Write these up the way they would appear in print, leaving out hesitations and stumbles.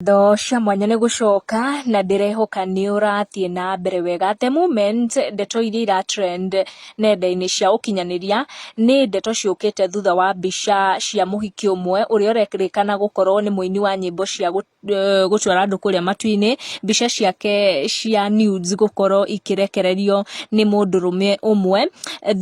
Ngatho cia mwanya nĩ gũcoka na ndĩrehoka nĩ ũrathiĩ na mbere wega. The moment ndeto iria ira trend nenda-inĩ cia ũkinyanĩria nĩ ndeto ciũkĩte thutha wa mbica cia mũhiki ũmwe ũrĩa ũrerĩkana gũkorwo nĩ mũini wa nyĩmbo cia gũtwara andũ kũrĩa matu-inĩ, mbica ciake cia nudes gũkorwo ikĩrekererio nĩ mũndũrũme ũmwe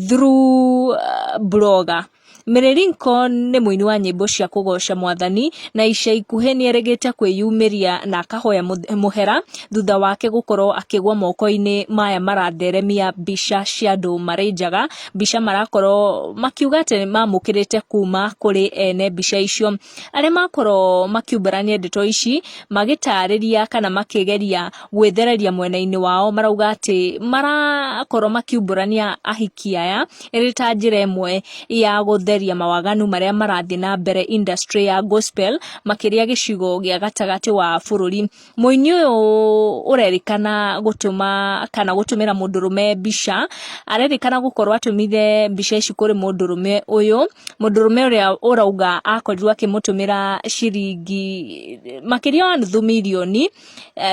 through blogger. Mary Lincoln nĩ mũini wa nyĩmbo cia kũgoca mwathani na ica ikuhĩ nĩ erĩgĩte kwĩyumĩria na akahoya mũhera thutha wake gũkorwo akĩgwa moko-inĩ maya maratheremia mbica cia andũ marĩ njaga, mbica marakorwo makiuga atĩ mamũkĩrĩte kuma kũrĩ ene mbica icio. Arĩa makorwo makiumbũrania ndeto ici magĩtarĩria kana makĩgeria gwĩthereria mwena-inĩ wao marauga atĩ marakorwo makiumbũrania ahiki aya ĩrĩ ta njĩra ĩmwe ya gũtheria mawaganu marĩa marathiĩ na mbere industry ya gospel makĩria gĩcigo gĩa gatagatĩ wa bũrũri. Mũini ũyũ ũrerĩkana gũtũma kana gũtũmĩra mũndũrũme mbica, arerĩkana gũkorwo atũmire mbica ici kũrĩ mũndũrũme ũyũ, mũndũrũme ũrĩa ũrauga akorirwo akĩmũtũmĩra ciringi makĩria wa nuthu mirioni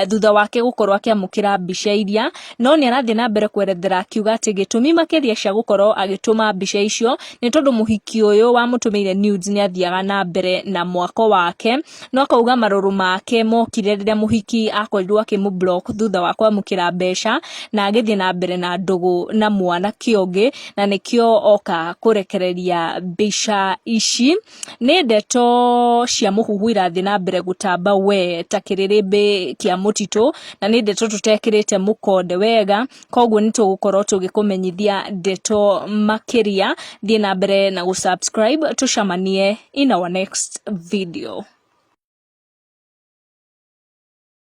thutha wake gũkorwo akĩamũkĩra mbica iria, no nĩ arathiĩ na mbere kwerethera akiuga atĩ gĩtũmi makĩria cia gũkorwo agĩtũma mbica icio nĩ tondũ mũhiki ũyũ wamũtũmĩire nudes nĩ athiaga na mbere na mwako wake, no akauga marũrũ make mokire rĩrĩa mũhiki akorirwo akĩmũ block thutha wa kwamũkĩra mbeca na agĩthiĩ na mbere na ndũgũ na mwanake ũngĩ, na nĩkĩo oka kũrekereria mbica ici. Nĩ ndeto cia mũhuhu irathiĩ na mbere gũtamba we ta kĩrĩrĩmbĩ kĩa mũtitũ, na nĩ ndeto tũtekĩrĩte mũkonde wega, koguo nĩ tũgũkorwo tũgĩkũmenyithia ndeto makĩria. Thiĩ na mbere na gũ subscribe tũcemanie in our next video.